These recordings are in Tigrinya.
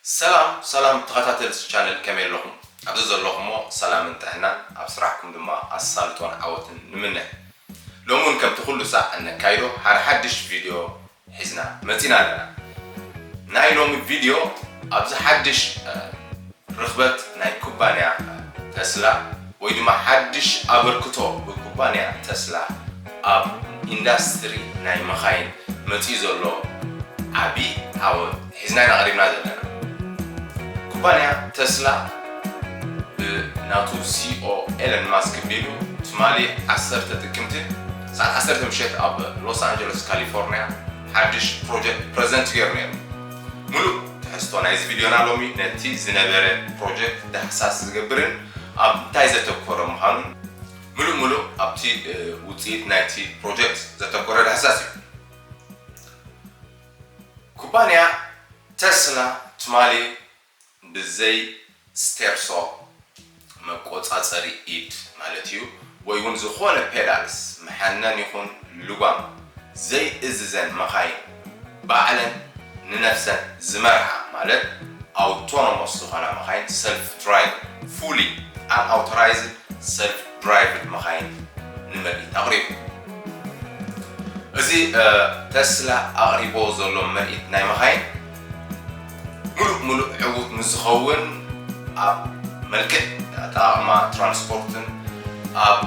ሰላም ሰላም ተኸታተልቲ ቻነል፣ ከመይ ኣለኹም? ኣብዚ ዘለኹሞ ሰላምን ጥዕናን፣ ኣብ ስራሕኩም ድማ ኣሳልጦን ዓወትን ንምነ። ሎሚ እውን ከምቲ ኩሉ ሳዕ እነካይዶ ሓደ ሓድሽ ቪድዮ ሒዝና መፂና ኣለና። ናይ ሎሚ ቪድዮ ኣብዚ ሓድሽ ርኽበት ናይ ኩባንያ ተስላ ወይ ድማ ሓድሽ ኣበርክቶ ብኩባንያ ተስላ ኣብ ኢንዳስትሪ ናይ መኻይን መፂኡ ዘሎ ዓቢ ዓወት ሒዝና ኢና ቀሪብና ዘለና። ኩባንያ ተስላ ብናቱ ሲኦ ኤለን ማስክ ቢሉ ትማሊ ዓሰርተ ጥቅምቲ ሰዓት ዓሰርተ ምሸት ኣብ ሎስ ኣንጀለስ ካሊፎርኒያ ሓድሽ ፕሮጀክት ፕረዘንት ገይሩ ነይሩ። ሙሉእ ትሕዝቶ ናይዚ ቪድዮና ሎሚ ነቲ ዝነበረ ፕሮጀክት ዳህሳስ ዝገብርን ኣብ እንታይ ዘተኮረ ምዃኑን፣ ሙሉእ ሙሉእ ኣብቲ ውፅኢት ናይቲ ፕሮጀክት ዘተኮረ ዳህሳስ እዩ። ኩባንያ ተስላ ትማሊ ብዘይ ስቴርሶ፣ መቆጻጸሪ ኢድ ማለት እዩ፣ ወይ እውን ዝኾነ ፔዳልስ፣ መሐነን ይኹን ልጓም ዘይእዝዘን መኻይን ባዕለን ንነፍሰን ዝመርሓ ማለት ኣውቶኖሞስ ዝኾና መኻይን፣ ሰልፍ ድራይቭ፣ ፉሊ ኣን ኣውቶራይዝድ ሰልፍ ድራይቭድ መኻይን ንምርኢት ኣቕሪቡ። እዚ ተስላ ኣቕሪቦ ዘሎ ምርኢት ናይ መኻይን ሙሉእ ሙሉእ ዕዉት ምስ ዝኸውን ኣብ መልክዕ ኣጠቓቕማ ትራንስፖርትን ኣብ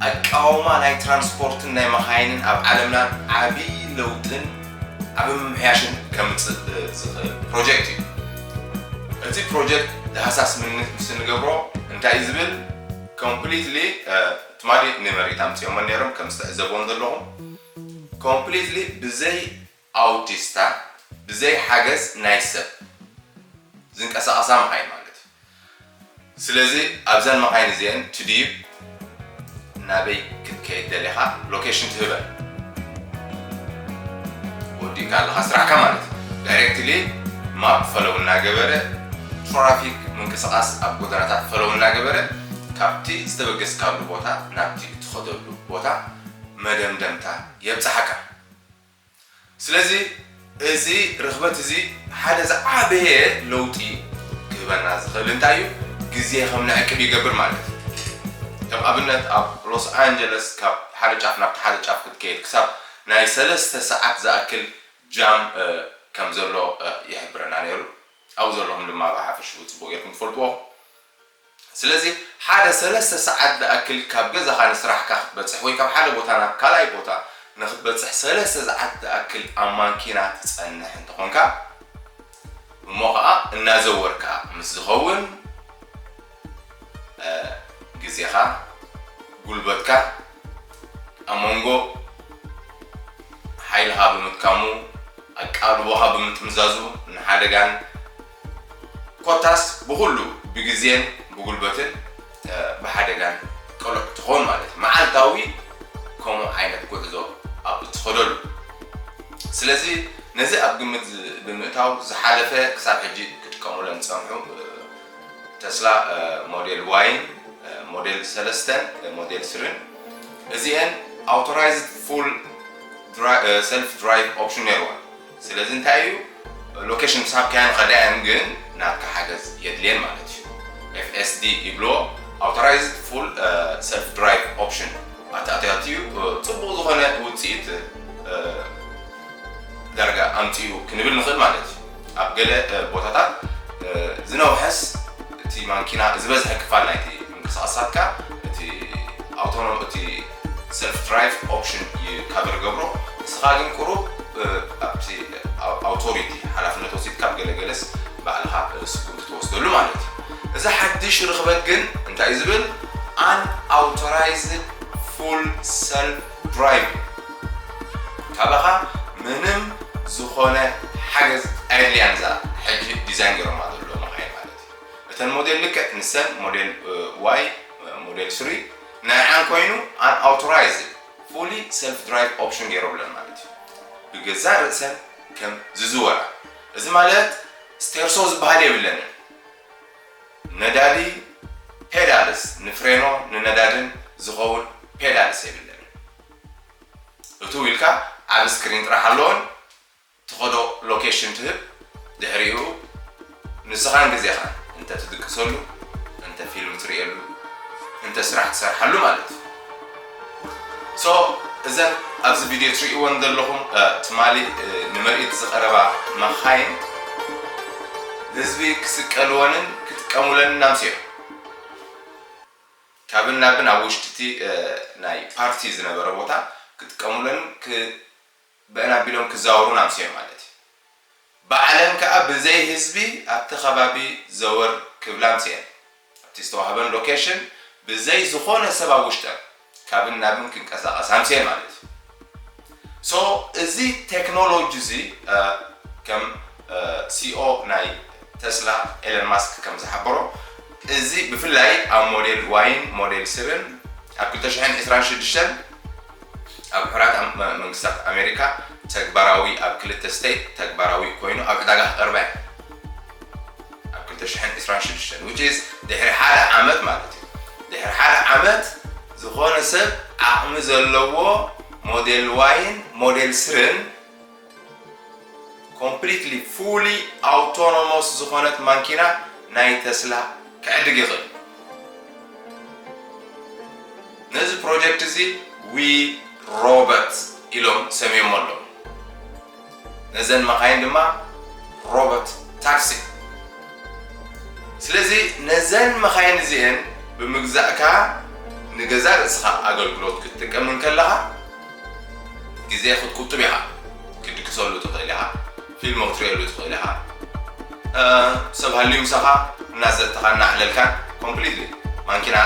ኣቃውማ ናይ ትራንስፖርትን ናይ መኻይንን ኣብ ዓለምና ዓቢ ለውጥን ዓቢ ምምሕያሽን ከምፅእ ዝኽእል ፕሮጀክት እዩ። እቲ ፕሮጀክት ዳህሳስ ምስ እንገብሮ እንታይ እዩ ዝብል ኮምፕሊትሊ ትማሊ ንመሬት ኣምፅኦሞ ነይሮም ከም ዝተዕዘብዎም ዘለኹም ኮምፕሊትሊ ብዘይ ኣውቲስታ ብዘይ ሓገዝ ናይ ሰብ ዝንቀሳቐሳ መኻይን ማለት እዩ። ስለዚ ኣብዘን መኻይን እዚአን ትድይብ ናበይ ክትከይድ ደሊኻ ሎኬሽን ትህበን ወዲእካ ኣለኻ ስራሕካ ማለት እዩ። ዳይሬክትሊ ማፕ ፈለው እናገበረ ትራፊክ ምንቅስቃስ ኣብ ጎደናታት ፈለው እናገበረ ካብቲ ዝተበገስካሉ ቦታ ናብቲ እትኸደሉ ቦታ መደምደምታ የብፅሓካ። ስለዚ እዚ ርኽበት እዚ ሓደ ዝዓበየ ለውጢ ክህበና ዝኽእል እንታይ እዩ? ግዜ ከም ንዕቅብ ይገብር ማለት እዩ። ከም ኣብነት ኣብ ሎስ ኣንጀለስ ካብ ሓደ ጫፍ ናብቲ ሓደ ጫፍ ክትከይድ ክሳብ ናይ ሰለስተ ሰዓት ዝኣክል ጃም ከም ዘሎ ይሕብረና ነይሩ። ኣብኡ ዘለኹም ድማ ብሓፈሽኡ ፅቡቅ ጌርኩም ትፈልጥዎ። ስለዚ ሓደ ሰለስተ ሰዓት ዝኣክል ካብ ገዛኻ ንስራሕካ ክትበፅሕ ወይ ካብ ሓደ ቦታ ናብ ካልኣይ ቦታ ንክትበፅሕ ሰለስተ ሰዓት ዝኣክል ኣብ ማንኪና ትፀንሕ እንተኾንካ እሞ ከዓ እናዘወርካ ምስ ዝኸውን ግዜኻ፣ ጉልበትካ ኣብ መንጎ ሓይልኻ ብምትካሙ ኣቃልቦኻ ብምጥምዛዙ ንሓደጋን ኮታስ ብኹሉ ብግዜን ብጉልበትን ብሓደጋን ቅሉዕ ትኸውን ማለት እዩ። መዓልታዊ ከምኡ ዓይነት ጉዕዞ ኣብ እትኸደሉ ስለዚ ነዚ ኣብ ግምት ብምእታው ዝሓለፈ ክሳብ ሕጂ ክጥቀሙለን ዝፀንሑ ተስላ ሞዴል ዋይን ሞዴል ሰለስተን ሞዴል ስርን እዚአን ኣውቶራይዝድ ፉል ሰልፍ ድራይቭ ኦፕሽን ነይርወን። ስለዚ እንታይ እዩ ሎኬሽን ምስ ሃብካየን ኸዳየን ግን ናትካ ሓገዝ የድልየን ማለት እዩ። ኤፍኤስዲ ይብልዎ ኣውቶራይዝድ ፉል ሰልፍ ድራይቭ ኦፕሽን ኣተኣትያትዩ ፅቡቕ ዝኾነ ውፅኢት ዳርጋ ኣምፅኡ ክንብል ንኽእል ማለት እዩ። ኣብ ገለ ቦታታት ዝነውሐስ እቲ ማንኪና ዝበዝሐ ክፋል ናይቲ ምንቅስቃሳትካ እቲ ኣውቶኖም እቲ ሰልፍ ድራይቭ ኦፕሽን ይካበር ገብሮ ንስኻ ግን ቁሩብ ኣብቲ ኣውቶሪቲ ሓላፍነት ወሲድካ ኣብ ገለገለስ ባዕልኻ ስጉምቲ ትወስደሉ ማለት እዩ። እዚ ሓድሽ ርኽበት ግን እንታይ እዩ ዝብል ኣን ኣውቶራይዝድ ፉል ሰልፍ ድራይቭ ካባኻ ምንም ዝኾነ ሓገዝ ኣየድልያን እዛ ሕጂ ዲዛይን ገይሮማ ዘለዉ መኻይን ማለት እዩ። እተን ሞዴል ልክዕ ንሰን ሞዴል ዋይ ሞዴል ስሪ ናይ ዓን ኮይኑ ኣን ኣውቶራይዝድ ፉሊ ሰልፍ ድራይቭ ኦፕሽን ገይሮምለን ማለት እዩ። ብገዛእ ርእሰን ከም ዝዝወራ እዚ ማለት ስቴርሶ ዝበሃል የብለንን። ነዳዲ ፔዳልስ ንፍሬኖ ንነዳድን ዝኸውን ፔዳልስ የብለንን። እትው ኢልካ ዓቢ ስክሪን ጥራሕ ኣለዎን ትኸዶ ሎኬሽን ትህብ ድሕሪኡ ንስኻን ግዜኻን እንተ ትድቅሰሉ፣ እንተ ፊልም ትርእየሉ፣ እንተ ስራሕ ትሰርሓሉ ማለት እዩ። So እዘን ኣብዚ ቪድዮ ትርእይወን ዘለኹም ትማሊ ንምርኢት ዝቐረባ መኻይን ህዝቢ ክስቀልወንን ክጥቀሙለንን ኣምስዮም። ካብን ናብን ኣብ ውሽጢ እቲ ናይ ፓርቲ ዝነበረ ቦታ ክጥቀሙለንን ብእን ኣቢሎም ክዛወሩን ኣምስዮም ማለት እዩ። ባዕለን ከኣ ብዘይ ህዝቢ ኣብቲ ከባቢ ዘወር ክብላ ኣምስየን። ኣብቲ ዝተዋህበን ሎኬሽን ብዘይ ዝኾነ ሰብ ኣብ ውሽጠን ካብን ናብን ክንቀሳቐሳ ኣምስየን ማለት እዩ። So እዚ ቴክኖሎጂ እዚ ከም ሲኦ ናይ ተስላ ኤለን ማስክ ከም ዝሓበሮ፣ እዚ ብፍላይ ኣብ ሞዴል ዋይን ሞዴል ስርን ኣብ ክልተ ሽሕን ዕስራን ሽዱሽተን ኣብ ሕራት መንግስታት ኣሜሪካ ተግባራዊ፣ ኣብ ክልተ ስቴት ተግባራዊ ኮይኑ ኣብ ዕዳጋ ክቐርባ እዩ። ኣብ ክልተ ሽሕን ዕስራን ሽዱሽተን which is ድሕሪ ሓደ ዓመት ማለት እዩ። ድሕሪ ሓደ ዓመት ዝኾነ ሰብ ዓቕሚ ዘለዎ ሞዴል ዋይን ሞዴል ስርን completely fully autonomous ዝኾነት ማንኪና ናይ ተስላ ክዕድግ ይኽእል። ነዚ ፕሮጀክት እዚ ዊ ሮበት ኢሎም ሰሚዮሞ ኣለዉ። ነዘን መኻይን ድማ ሮበት ታክሲ። ስለዚ ነዘን መኻይን እዚኤን ብምግዛእካ ንገዛ ርእስኻ ኣገልግሎት ክትጥቀም እንከለኻ ግዜ ክትቁጥብ ኢኻ። ክትድቅሰሉ ትኽእል ኢኻ። ፊልም ክትርእየሉ ትኽእል ኢኻ። ሰብ ሃልዩ ምሳኻ እናዘተኻ እናዕለልካን ኮምፕሊትሊ ማንኪና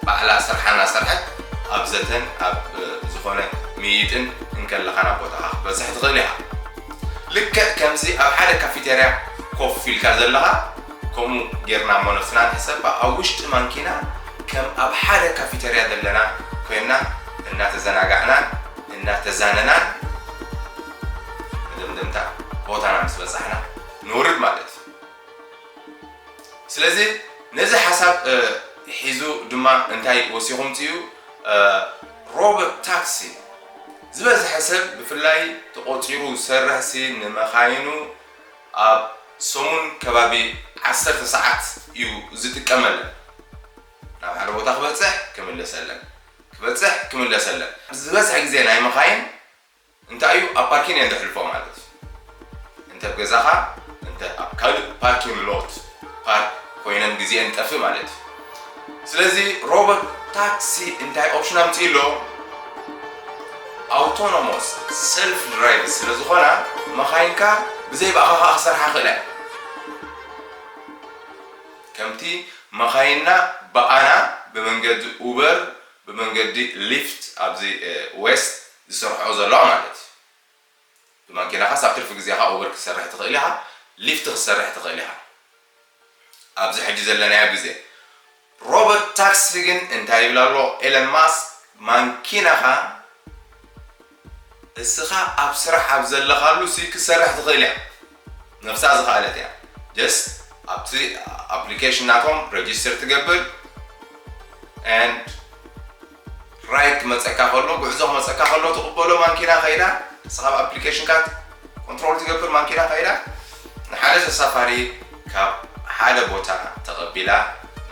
ባዕላ ስርሓ እናሰርሐት ኣብ ዘተን ኣብ ዝኾነ ምይይጥን እንከለኻ ናብ ቦታኻ ክትበፅሕ ትኽእል ኢኻ። ልክዕ ከምዚ ኣብ ሓደ ካፊቴርያ ኮፍ ኢልካ ዘለኻ ከምኡ ጌርና እሞ ነብስና ንሕሰባ። ኣብ ውሽጢ ማንኪና ከም ኣብ ሓደ ካፊቴርያ ዘለና ኮይንና እናተዘናጋዕናን እናተዛነናን መደምደምታ ቦታና ምስ በጻሕና ንውርድ ማለት እዩ። ስለዚ ነዚ ሓሳብ ሒዙ ድማ እንታይ ወሲኹ ምጽኡ? ሮቦት ታክሲ ዝበዝሐ ሰብ ብፍላይ ተቖጺሩ ዝሰርሕሲ ንመኻይኑ ኣብ ሰሙን ከባቢ ዓሰርተ ሰዓት እዩ ዝጥቀመለን። ናብ ሓደ ቦታ ክበጽሕ ክምለሰለን፣ ክበጽሕ ክምለሰለን። ዝበዝሐ ግዜ ናይ መኻይን እንታይ እዩ? ኣብ ፓርኪን እየን ዘሕልፎ ማለት እዩ። እንተ ኣብ ገዛኻ እንተ ኣብ ካልእ ፓርኪን ሎት ፓርክ ኮይነን ግዜአን ይጠፍእ ማለት እዩ። ስለዚ ሮቦት ታክሲ እንታይ ኦፕሽን ኣምፅኡ ኣሎ? ኣውቶኖሞስ ሰልፍ ድራይቭ ስለ ዝኾና መኻይንካ ብዘይ ብኣኻ ከዓ ክሰርሓ ክእላ እየን። ከምቲ መኻይንና ብኣና ብመንገዲ ኡበር ብመንገዲ ሊፍት ኣብዚ ዌስት ዝሰርሕኦ ዘለዋ ማለት እዩ። ብማኪናኻስ ኣብ ትርፊ ግዜኻ ኡበር ክትሰርሕ ትኽእል ኢኻ፣ ሊፍት ክትሰርሕ ትኽእል ኢኻ። ኣብዚ ሕጂ ዘለናዮ ግዜ ሮቦት ታክሲ ግን እንታይ ይብል ኣሎ ኤለን ማስክ? ማንኪናኻ እስኻ ኣብ ስራሕ ኣብ ዘለኻሉ ሲ ክትሰርሕ ትኽእል እያ። ነፍሳ ዝኸኣለት እያ። ጀስት ኣብቲ ኣፕሊኬሽን ናቶም ሬጅስተር ትገብር and ራይድ ክመፀካ ከሎ፣ ጉዕዞ ክመፀካ ከሎ ትቕበሎ ማንኪና ከይዳ፣ ንስኻ ኣብ ኣፕሊኬሽንካ ኮንትሮል ትገብር ማንኪና ከይዳ ንሓደ ተሳፋሪ ካብ ሓደ ቦታ ተቐቢላ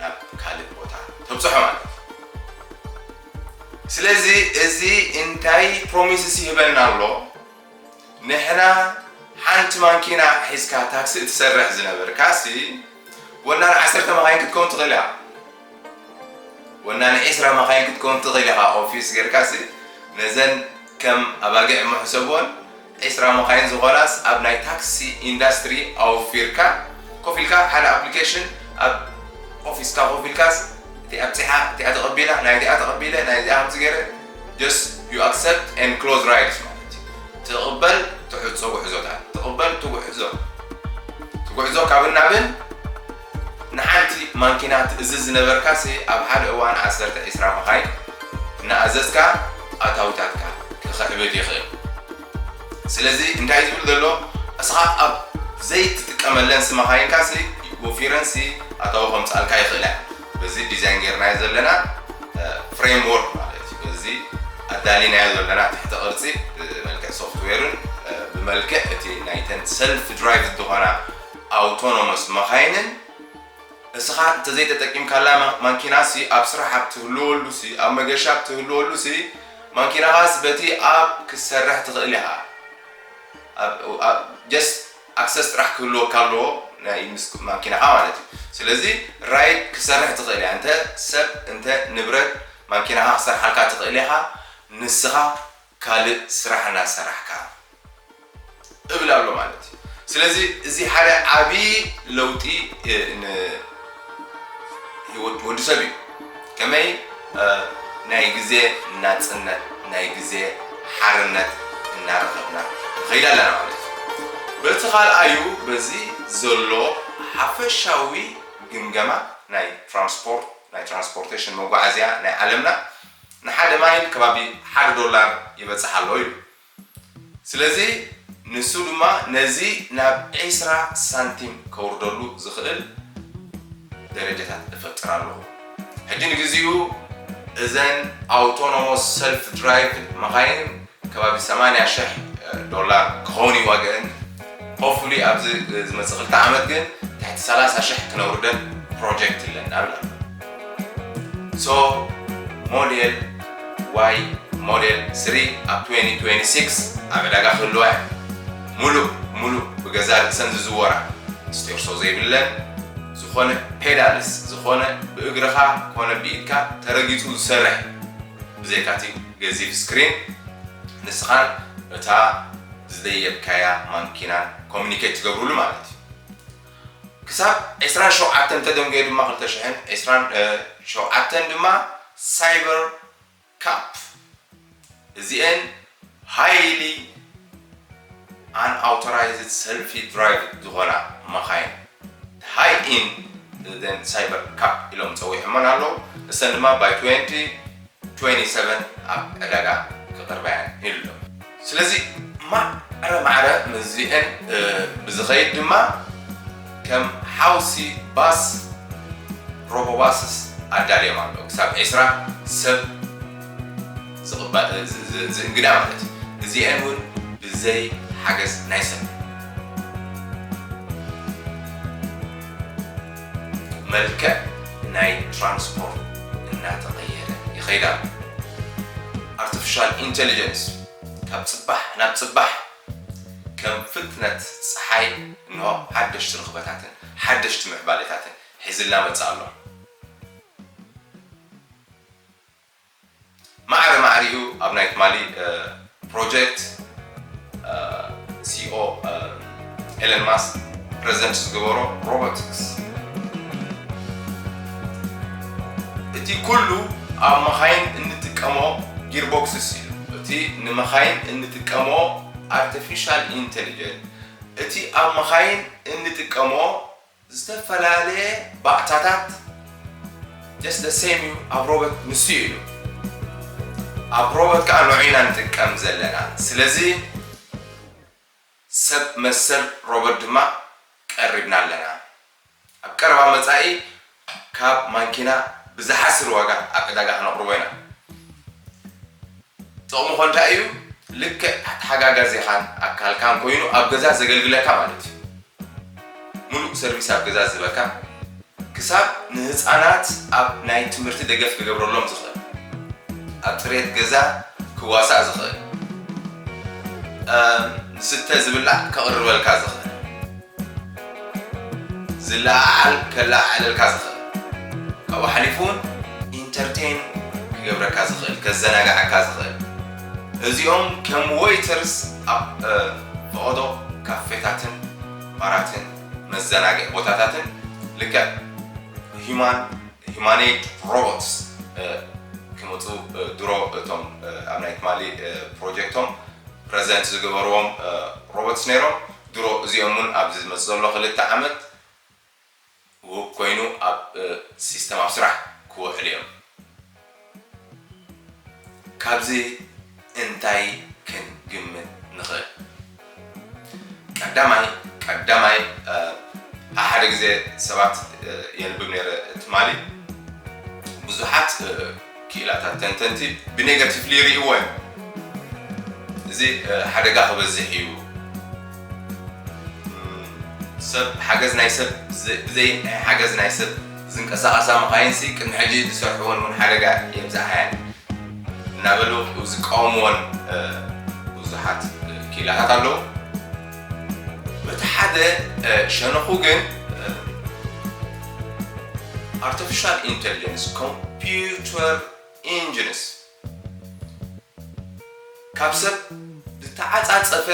ናብ ካልእ ቦታ ተብፅሖ ማለት እዩ። ስለዚ እዚ እንታይ ፕሮሚስስ ይህበና ኣሎ? ንሕና ሓንቲ ማንኪና ሒዝካ ታክሲ እትሰርሕ ዝነበርካ ሲ ወናን ዓሰርተ መኻይን ክትከውን ትኽእል እያ። ወናን ዒስራ መኻይን ክትከውን ትኽእል ኢኻ። ኦፊስ ጌርካ ሲ ነዘን ከም ኣባጊዕ ምሕሰቦን ዒስራ መኻይን ዝኾናስ ኣብ ናይ ታክሲ ኢንዳስትሪ ኣውፊርካ ኮፍ ኢልካ ሓደ ኣፕሊኬሽን ኣብ ኦፊስካ ኮፍ ኢልካስ እቲኣ ኣብፂሓ እቲኣ ተቐቢላ ናይ እዚኣ ተቐቢለ ናይ እዚኣ ከምዚ ገይረ just you accept and close rides ማለት እዩ። ትቕበል ትሕጾ ጉዕዞታት ትቕበል ትጉዕዞ ትጉዕዞ ካብን ናብን ንሓንቲ ማንኪና ትእዝዝ ዝነበርካሲ ኣብ ሓደ እዋን ዓሰርተ ዒስራ መኻይን እናኣዘዝካ ኣታዊታትካ ክኽዕብት ይኽእል። ስለዚ እንታይ ዝብል ዘሎ እስኻ ኣብ ዘይትጥቀመለንሲ መኻይንካሲ ወፊረንሲ ኣታዊ ከምፅኣልካ ይኽእላ። በዚ ዲዛይን ጌርናዮ ዘለና ፍሬምወርክ ማለት እዩ። በዚ ኣዳሊናዮ ዘለና ትሕተ ቅርፂ ብመልክዕ ሶፍትዌርን ብመልክዕ እቲ ናይተን ሰልፍ ድራይቭ ዝኾና ኣውቶኖመስ መኻይንን እስኻ እንተዘይተጠቂምካላ ማ- ማኪናሲ ኣብ ስራሕ ኣብ ትህልወሉሲ ኣብ መገሻ ኣብ ትህልወሉሲ ማኪናኻስ በቲ ኣብ ክትሰርሕ ትኽእል ኢኻ። ጀስት ኣክሰስ ጥራሕ ክህልወካ ኣለዎ ናይ ምስ ማኪናኻ ማለት እዩ። ስለዚ ራይድ ክሰርሕ ትኽእል እያ። እንተ ሰብ እንተ ንብረት ማኪናኻ ክሰርሓልካ ትኽእል ኢኻ። ንስኻ ካልእ ስራሕ እናሰራሕካ እብል ኣሎ ማለት እዩ። ስለዚ እዚ ሓደ ዓብዪ ለውጢ እ፣ ን- ህይወት ወዲ ሰብ እዩ። ከመይ እ፣ ናይ ግዜ ናፅነት ናይ ግዜ ሓርነት እናረኸብና ንኸይድ ኣለና ማለት እዩ። በቲ ካልኣዩ በዚ ዘሎ ሓፈሻዊ ግምገማ ናይ ትራንስፖርት ናይ ትራንስፖርቴሽን መጓዓዝያ ናይ ዓለምና ንሓደ ማይል ከባቢ ሓደ ዶላር ይበፅሕ ኣሎ ኢሉ። ስለዚ ንሱ ድማ ነዚ ናብ ዒስራ ሳንቲም ከውርደሉ ዝኽእል ደረጃታት እፈጥር ኣለኹ። ሕጂ ንግዚኡ እዘን ኣውቶኖሞስ ሰልፍ ድራይቭ መኻይን ከባቢ ሰማንያ ሽሕ ዶላር ክኸውን እዩ ዋጋአን። ሆፍሊ ኣብዚ ዝመፅእ ክልተ ዓመት ግን ትሕቲ ሰላሳ ሽሕ ክነውርደን ፕሮጀክት ኣለና ብላ። So ሞዴል ዋይ ሞዴል ስሪ ኣብ twenty twenty-six ኣብ ዕዳጋ ክህልዋ እያ። ሙሉእ ሙሉእ ብገዛ ርእሰን ዝዝወራ ስቴርሶ ዘይብለን ዝኾነ ፔዳልስ ዝኾነ ብእግርኻ ኮነ ብኢድካ ተረጊፁ ዝሰርሕ ብዘይካቲ ገዚፍ ስክሪን ንስኻን እታ ዝደየብካያ ማንኪናን ኮሚኒኬት ትገብሩሉ ማለት እዩ። ክሳብ ዕስራን ሸውዓተን ተደንጎየ ድማ ክልተ ሽሕን ዕስራን ሸውዓተን ድማ ሳይበር ካፕ እዚአን ሃይሊ ኣን ኣውቶራይዝድ ሰልፊ ድራይቭ ዝኾና መኻይን ሃይ ኢን ዘን ሳይበር ካፕ ኢሎም ፀዊዖመን ኣለዉ። እሰን ድማ ባይ twenty twenty-seven ኣብ ዕዳጋ ክቕርባያን ኢሉ ኣሎ። ስለዚ ማዕረ ማዕረ ምስዚአን ብዝኸይድ ድማ ከም ሓውሲ ባስ ሮቦባስስ ኣዳልዮም ኣለዉ ክሳብ ዕስራ ሰብ ዝእንግዳ ማለት እዩ። እዚአን እውን ብዘይ ሓገዝ ናይ ሰብ መልክዕ ናይ ትራንስፖርት እናተቐየረ ይኸይድ ኣሎ። ኣርቲፊሻል ኢንቴሊጀንስ ካብ ፅባሕ ናብ ፅባሕ ከም ፍጥነት ፀሓይ እንሆ ሓደሽቲ ርኽበታትን ሓደሽቲ ምዕባለታትን ሒዝልና መፅእ ኣሎ። ማዕረ ማዕሪኡ ኣብ ናይ ትማሊ ፕሮጀክት ሲኦ ኤለን ማስክ ፕሬዘንት ዝገበሮ ሮቦቲክስ እቲ ኩሉ ኣብ መኻይን እንጥቀሞ ጊርቦክስስ እዩ። እቲ ንመኻይን እንጥቀሞ ኣርቲፊሻል ኢንቴሊጀንት እቲ ኣብ መኻይን እንጥቀሞ ዝተፈላለየ ባእታታት just the same እዩ ኣብ ሮቦት ንሱ እዩ ኢሉ። ኣብ ሮቦት ከዓ ንዑ ኢና ንጥቀም ዘለና። ስለዚ ሰብ መሰል ሮቦት ድማ ቀሪብና ኣለና። ኣብ ቀረባ መፃኢ ካብ ማንኪና ብዝሓስር ዋጋ ኣብ ዕዳጋ ክነቕርቦ ኢና። ጥቕሙ ኸ እንታይ እዩ? ልክዕ ተሓጋጋዜኻን ኣካልካን ኮይኑ ኣብ ገዛ ዘገልግለካ ማለት እዩ። ሙሉእ ሰርቪስ ኣብ ገዛ ዝህበካ ክሳብ ንህፃናት ኣብ ናይ ትምህርቲ ደገፍ ክገብረሎም ዝኽእል ኣብ ፅሬት ገዛ ክዋሳእ ዝኽእል ዝስተ ዝብላዕ ከቕርበልካ ዝኽእል ዝለዓል ከለዓዕለልካ ዝኽእል ካብኡ ሓሊፉ እውን ኢንተርቴን ክገብረካ ዝኽእል ከዘናግዓካ ዝኽእል እዚኦም ከም ዌይተርስ ኣብ ፈቐዶ ካፌታትን ባራትን መዘናግዒ ቦታታትን ልክዕ ሂማን ሂማኔድ ሮቦትስ ክመፁ ድሮ እቶም ኣብ ናይ ትማሊ ፕሮጀክቶም ፕረዘንት ዝገበርዎም ሮቦትስ ነይሮም። ድሮ እዚኦም እውን ኣብዚ ዝመፅእ ዘሎ ክልተ ዓመት ውብ ኮይኑ ኣብ ሲስተም ኣብ ስራሕ ክውዕሉ እዮም። ካብዚ እንታይ ክንግምት ንኽእል? ቀዳማይ ቀዳማይ ሓደ ግዜ ሰባት የንብብ ነይረ ትማሊ ብዙሓት ክኢላታት ተንተንቲ ብኔጋቲቭሊ ይርእይዎ እዮም። እዚ ሓደጋ ክበዝሕ እዩ። ሰብ ሓገዝ ናይ ሰብ ብዘይ ሓገዝ ናይ ሰብ ዝንቀሳቐሳ መኻይንሲ ቅድሚ ሕጂ ዝሰርሕዎን እውን ሓደጋ የብዝሓ እየን እናበሉ ዝቃወምዎን ብዙሓት ክኢላታት ኣለዉ። በቲ ሓደ ሸነኹ ግን ኣርቲፊሻል ኢንቴሊጀንስ ኮምፒውተር ኢንጂንስ ካብ ሰብ ዝተዓፃፀፈ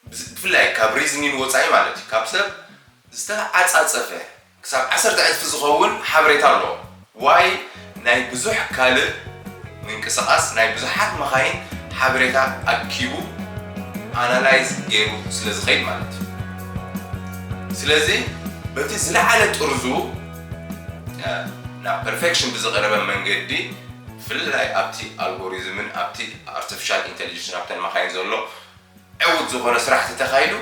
ብፍላይ ካብ ሪዝኒን ወፃኢ ማለት እዩ ካብ ሰብ ዝተዓፃፀፈ ክሳብ ዓሰርተ ዕፅፊ ዝኸውን ሓበሬታ ኣለዎ። ዋይ ናይ ብዙሕ ካልእ ምንቅስቓስ ናይ ብዙሓት መኻይን ሓበሬታ ኣኪቡ ኣናላይዝ ገይሩ ስለ ዝኸይድ ማለት እዩ። ስለዚ በቲ ዝለዓለ ጥርዙ ናብ ፐርፌክሽን ብዝቐረበ መንገዲ ብፍላይ ኣብቲ ኣልጎሪዝምን ኣብቲ ኣርቲፊሻል ኢንቴሊጀንስ ናብተን መኻይን ዘሎ ዕውት ዝኾነ ስራሕ ተተኻይዱ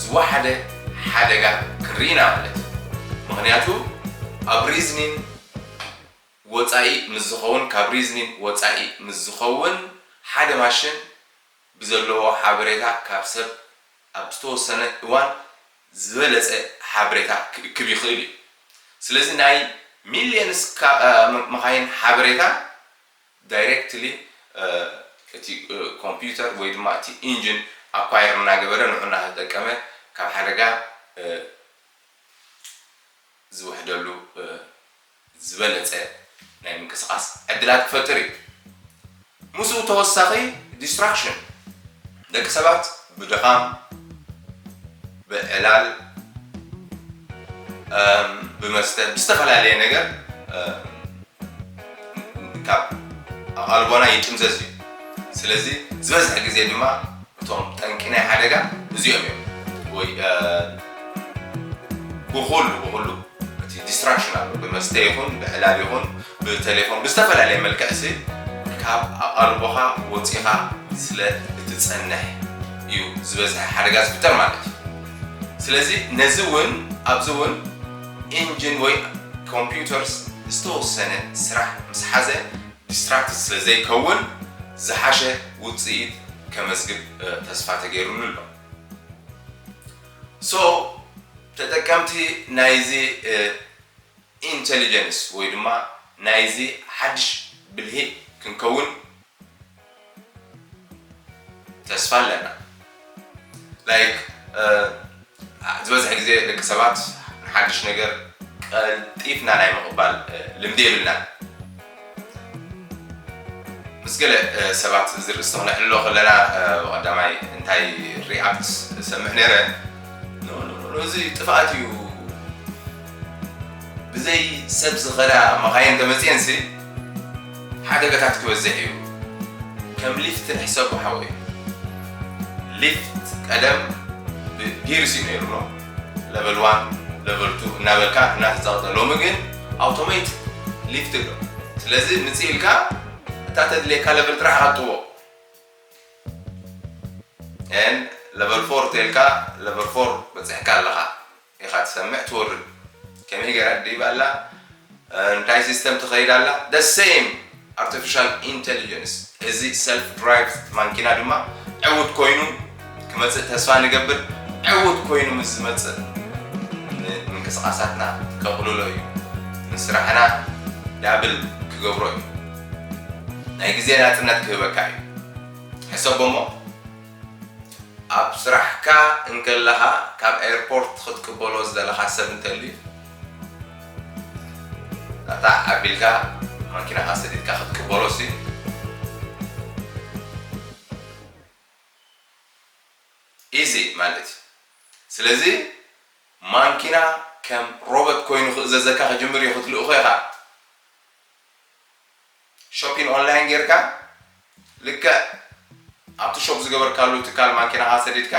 ዝወሓደ ሓደጋ ክንርኢ ኢና ማለት እዩ። ምክንያቱ ኣብ ሪዝኒን ወፃኢ ምስ ዝኸውን ካብ ሪዝኒን ወፃኢ ምስ ዝኸውን ሓደ ማሽን ብዘለዎ ሓበሬታ ካብ ሰብ ኣብ ዝተወሰነ እዋን ዝበለፀ ሓበሬታ ክእክብ ይኽእል እዩ። ስለዚ ናይ ሚሊየንስ መኻይን ሓበሬታ ዳይሬክትሊ እቲ ኮምፒውተር ወይ ድማ እቲ ኢንጂን ኣኳየር እናገበረ ንዑ እናተጠቀመ ካብ ሓደጋ ዝውሕደሉ ዝበለፀ ናይ ምንቅስቃስ ዕድላት ክፈጥር እዩ። ምስኡ ተወሳኺ ዲስትራክሽን ደቂ ሰባት ብድኻም ብዕላል ብመስተ ብዝተፈላለየ ነገር ካብ ኣቓልቦና ይጥምዘዝ እዩ። ስለዚ ዝበዝሐ ግዜ ድማ እቶም ጠንቂ ናይ ሓደጋ እዚኦም እዮም። ወይ ብኩሉ ብኩሉ እቲ ዲስትራክሽን ኣሎ ብመስተ ይኹን ብዕላል ይኹን ብቴሌፎን ብዝተፈላለየ መልክዕ ሲ ካብ ኣቓልቦኻ ወፂኻ ስለ እትፀንሕ እዩ ዝበዝሐ ሓደጋ ዝፍጠር ማለት እዩ። ስለዚ ነዚ እውን ኣብዚ እውን ኢንጂን ወይ ኮምፒውተርስ ዝተወሰነ ስራሕ ምስ ሓዘ ዲስትራክት ስለ ዘይከውን ዝሓሸ ውፅኢት ከመዝግብ ተስፋ ተገይሩሉ ኣሎ። ሶ ተጠቀምቲ ናይዚ ኢንቴሊጀንስ ወይ ድማ ናይዚ ሓድሽ ብልሂ ክንከውን ተስፋ ኣለና። ላይክ ዝበዝሕ ግዜ ደቂ ሰባት ንሓድሽ ነገር ቀልጢፍና ናይ ምቕባል ልምዲ የብልና። ምስ ገለ ሰባት ዝርእስቲ ክነዕልሎ ከለና ቀዳማይ እንታይ ሪኣክት ሰምዕ ነይረ፣ እዚ ጥፍኣት እዩ፣ ብዘይ ሰብ ዝኸዳ መኻይን ተመፅየንሲ ሓደጋታት ክበዝሕ እዩ። ከም ሊፍት ንሕሰቡ ሓወይ፣ ሊፍት ቀደም ብጊርስ እዩ ነይሩ ነው ለቨል ዋን ለቨል ቱ እናበልካ እናተፃወተ፣ ሎሚ ግን ኣውቶሜት ሊፍት ኣሎ። ስለዚ ምፅ ኢልካ እታ ተድልየካ ለቨል ጥራሕ ኣጥዎ ን ለቨል ፎር ተልካ ለቨል ፎር በፅሕካ ኣለኻ ኢኻ ትሰምዕ ትወርድ። ከመይ ገይራ ትድይብ ኣላ እንታይ ሲስተም ትኸይድ ኣላ the same artificial intelligence። እዚ ሰልፍ ድራይቭ ማንኪና ድማ ዕውት ኮይኑ ክመፅእ ተስፋ ንገብር። ዕውት ኮይኑ ምስ ዝመፅእ ንምንቅስቃሳትና ከቕልሎ እዩ፣ ንስራሕና ዳብል ክገብሮ እዩ፣ ናይ ግዜ ናፅነት ክህበካ እዩ። ሕሰቦ እሞ ኣብ ስራሕካ እንከለኻ ካብ ኤርፖርት ክትቅበሎ ዝደለኻ ሰብ እንተልዩ ናታ ኣቢልካ ማኪናኻ ሰዲድካ ክትቅበሎ ሲ ኢዚ ማለት እዩ። ስለዚ ማንኪና ከም ሮበት ኮይኑ ክእዘዘካ ክጅምር እዩ ክትልእኾ ኢኻ። ሾፒን ኦንላይን ጌርካ ልክዕ ኣብቲ ሾፕ ዝገበርካሉ ትካል ማንኪናኻ ሰዲድካ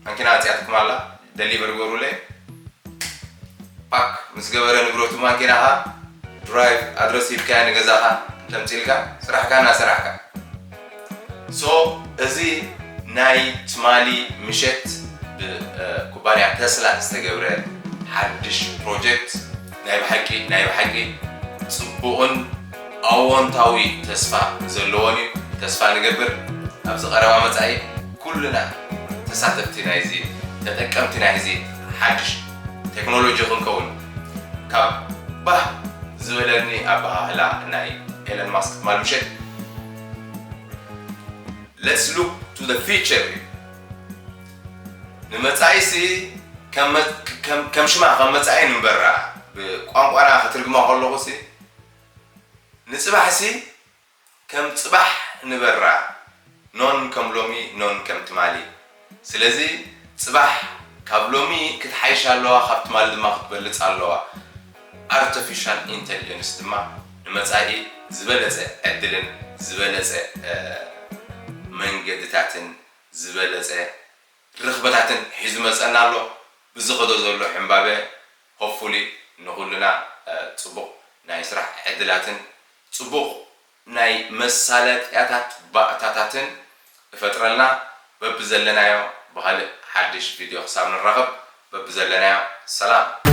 ማንኪና ኣፅያትኩም ኣላ ደሊቨር ገሩለይ ፓክ ምስ ገበረ ንብረቱ ማንኪናኻ ድራይቭ ኣድረስ ሂብካያ ንገዛኻ እንተምፂልካ ስራሕካ እናሰራሕካ ሶ እዚ ናይ ትማሊ ምሸት ብኩባንያ ተስላ ዝተገብረ ሓድሽ ፕሮጀክት ናይ ብሓቂ ናይ ብሓቂ ፅቡቕን ኣዎንታዊ ተስፋ ዘለዎን እዩ። ተስፋ ንገብር ኣብዚ ቀረባ መፃኢ ኩልና ተሳተፍቲ ናይዚ፣ ተጠቀምቲ ናይዚ ሓድሽ ቴክኖሎጂ ክንከውን ካብ ባህ ዝበለኒ ኣበሃህላ ናይ ኤለን ማስክ ትማል ምሸት፣ let's look to the future እዩ። ንመጻኢሲ ከም መ- ከም- ከም ሽማ ከም መጻኢ ንበራ፣ ብቋንቋና ክትርግማ ከለኹሲ ንጽባሕሲ ከም ጽባሕ ንበራ፣ ኖን ከም ሎሚ፣ ኖን ከም ትማሊ። ስለዚ ጽባሕ ካብ ሎሚ ክትሓይሽ ኣለዋ፣ ካብ ትማሊ ድማ ክትበልጽ ኣለዋ። ኣርቲፊሻል ኢንተሊጀንስ ድማ ንመጻኢ ዝበለጸ ዕድልን ዝበለጸ መንገድታትን ዝበለጸ ርኽበታትን ሒዙ መጸና ኣሎ። ብዝኸዶ ዘሎ ሕምባበ ሆፉሊ ንኹልና ጽቡቕ ናይ ስራሕ ዕድላትን ጽቡቕ ናይ መሳለጥያታት ባእታታትን እፈጥረልና። በብዘለናዮ ብኻልእ ሓድሽ ቪድዮ ክሳብ ንራኸብ በብዘለናዮ ሰላም።